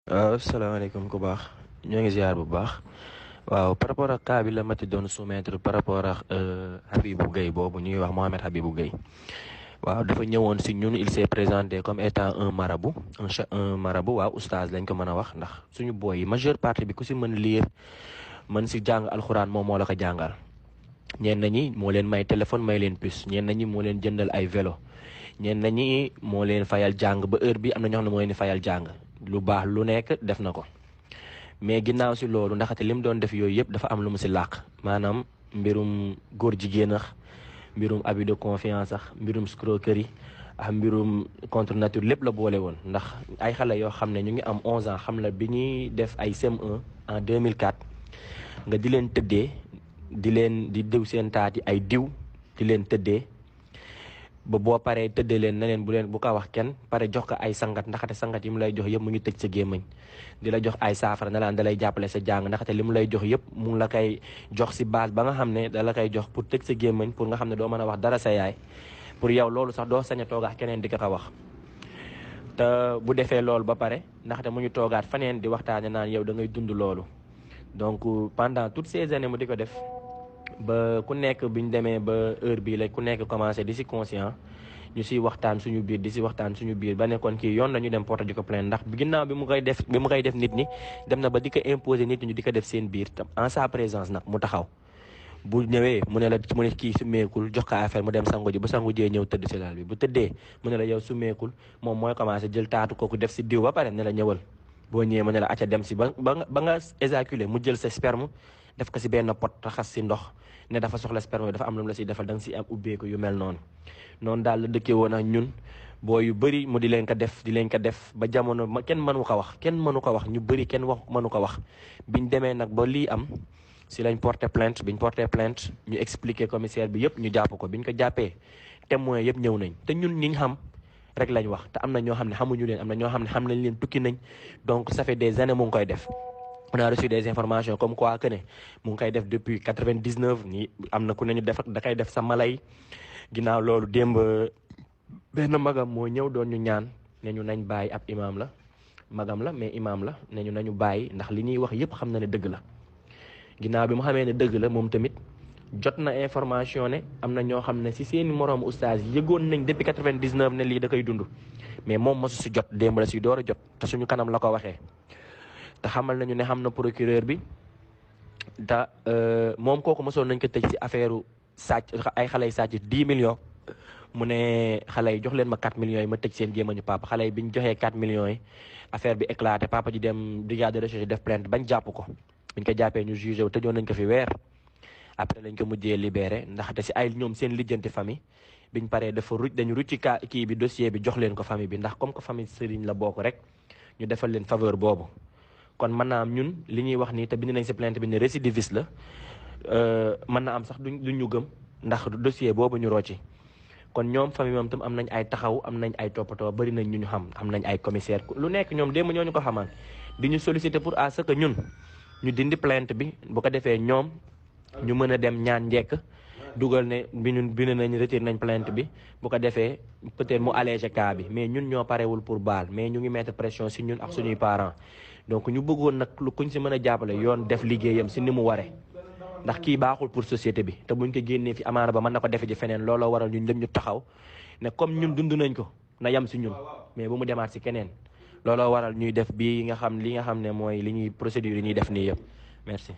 waaw salaamaaleykum ku baax ñoo ngi ziar bu baax. waaw par rapport ak cas bi la Mati doon soumettre par rapport ak Habibou Gueye boobu ñuy wax Mohamed Habibou Gueye. waaw dafa ñëwoon si ñun il s'est présenté comme étant un marabout un marabout waaw oustaz lañ ko mën a wax ndax suñu boy yi majeure partie bi ku si mën lire mën si jàng alxuraan moom moo la ko jàngal. ñenn ñi moo leen may téléphone may leen puce ñenn ñi moo leen jëndal ay vélo ñenn ñi moo leen fayal jàng ba heure bi am na ñoo xam ne moo leen di fayal jàng lu baax lu nekk def na ko. mais ginnaaw si loolu ndaxte li mu doon def yooyu yëpp dafa am lu mu si làq maanaam mbirum góor jigéen ax mbirum abus de confiance ax mbirum escroquerie ak mbirum contre nature lépp la boole woon ndax ay xale yoo xam ne ñu ngi am 11 ans xam la bi ñuy def ay CM1 en 2004 nga di leen tëddee di diw seen taat yi ay diw di leen tëddee ba boo paree tëddee leen na leen bu ko wax kenn pare jox ko ay sangat ndaxate sangat yi mu lay jox yëpp mu ngi tëj sa gémmañ di la jox ay saafara na laan da lay jàppale sa jàng ndaxate li mu lay jox yëpp mu ngi la koy jox si base ba nga xam ne da la koy jox pour tëj sa gémmañ pour nga xam ne doo mën a wax dara sa yaay pour yow loolu sax doo sañ a toogaat keneen di ko wax. te bu defee loolu ba pare ndaxte mu ñu toogaat faneen di waxtaane naan yow da ngay dund loolu donc pendant toutes ces années mu di ko def. ba ku nekk bi ñu demee ba heure bii la ku nekk commencé di si conscient ñu siy waxtaan suñu biir di si waxtaan suñu biir ba nekkoon kii yoon la ñu dem porte di ko plainte ndax ginnaaw bi mu koy def nit ñi dem na ba di ko imposer nit ñi di ko def seen biir tam en sa présence nag mu taxaw bu ñëwee mu ne kii sumeekul jox ko affaire mu dem sangu ji bu sangu jee ñëw tëdd si lal bi bu tëddee mu ne la yow sumeekul moom mooy commencé jël taatu kooku def si diw ba pare ne la ñëwal boo ñëwee mu ne la acca dem si ba nga éjaculer mu jël sa sperme def ko si benn pot raxas si ndox ne dafa soxla sperme dafa am lu mu la siy defal da nga si am ubbeeku yu mel noonu daal la dëkkee woon ak ñun boo yu bëri mu di leen ko def ba jamono kenn mënu ko wax ñu bëri kenn mënu ko wax biñ demee nag ba lii am si lañ porté plainte ñu expliqué commissaire bi yëpp ñu jàpp ko biñ ko jàppee témoins yëpp ñëw nañ te ñun ñi xam rek lañ wax te am na ñoo xam ne xamuñu leen am na ñoo xam ne xam nañ leen tukki nañ donc ça fait des années mu ngi koy def. on a reçu des informations comme quoi que ne mu ngi koy def depuis 99 nii am na ku ne ñu def da koy def sa malay ginnaaw loolu démb benn magam moo ñëw doon ñu ñaan ne ñu nañ bàyyi ab imaam la magam la mais imaam la ne ñu nañu bàyyi ndax li ñuy wax yëpp xam na ne dëgg la. ginnaaw bi mu xamee ne dëgg la moom tamit jot na information ne am na ñoo xam ne si seeni moroom oustaz yëgoon nañ depuis 99 ne lii da koy dund mais moom mosu si jot démb la si door a jot te suñu kanam la ko waxee. te xamal nañu ne xam na procureur bi te moom kooku mosoon nañ ko tëj si affaire sàcc ay xale yi sàcc 10 millions mu ne xale yi jox leen ma 4 millions yi ma tëj seen gémmañu papa xale yi bi ñu joxee 4 millions yi affaire bi éclaté papa ji dem brigade de recherche def plainte bañ jàpp ko biñ ko jàppee ñu jugé wu tëjoon nañ ko fi weer après lañ ko mujjee libéré ndaxte si ay ñoom seen lijjanti famille biñ paree dañu rucc kii bi dossier bi jox leen ko famille bi ndax comme que famille Serigne la bokk rek ñu defal leen faveur boobu. kon mën naa am ñun li ñuy wax nii te bind nañ si plainte bi ne récidiviste la mën na am sax duñ ñu gëm ndax dossier boobu ñu rocci kon ñoom famille moom tam am nañ ay taxaw am nañ ay toppatoo bari nañ ñu xam am nañ ay commissaire lu nekk ñoom démb ñoo ñu ko xamal di ñu solliciter pour à ce que ñun ñu dindi plainte bi bu ko defee ñoom ñu mën a dem ñaan njekk dugal ne bind nañ retiré nañ plainte bi bu ko defee peut-être mu allégé cas bi mais ñun ñoo parewul pour baal mais ñu ngi mettre pression si ñun ak suñuy parents donc ñu bëggoon nag lu kuñ si mën a jàppale yoon def liggéeyam si ni mu waree ndax kii baaxul pour société bi te buñ ko génnee fi amaana ba mën na ko defe ji feneen looloo waral ñun ñëpp ñu taxaw ne comme ñun dund nañ ko na yem si ñun mais bu mu demaat si keneen looloo waral ñuy def li nga xam ne mooy li ñuy procédure yi ñuy def nii yëpp merci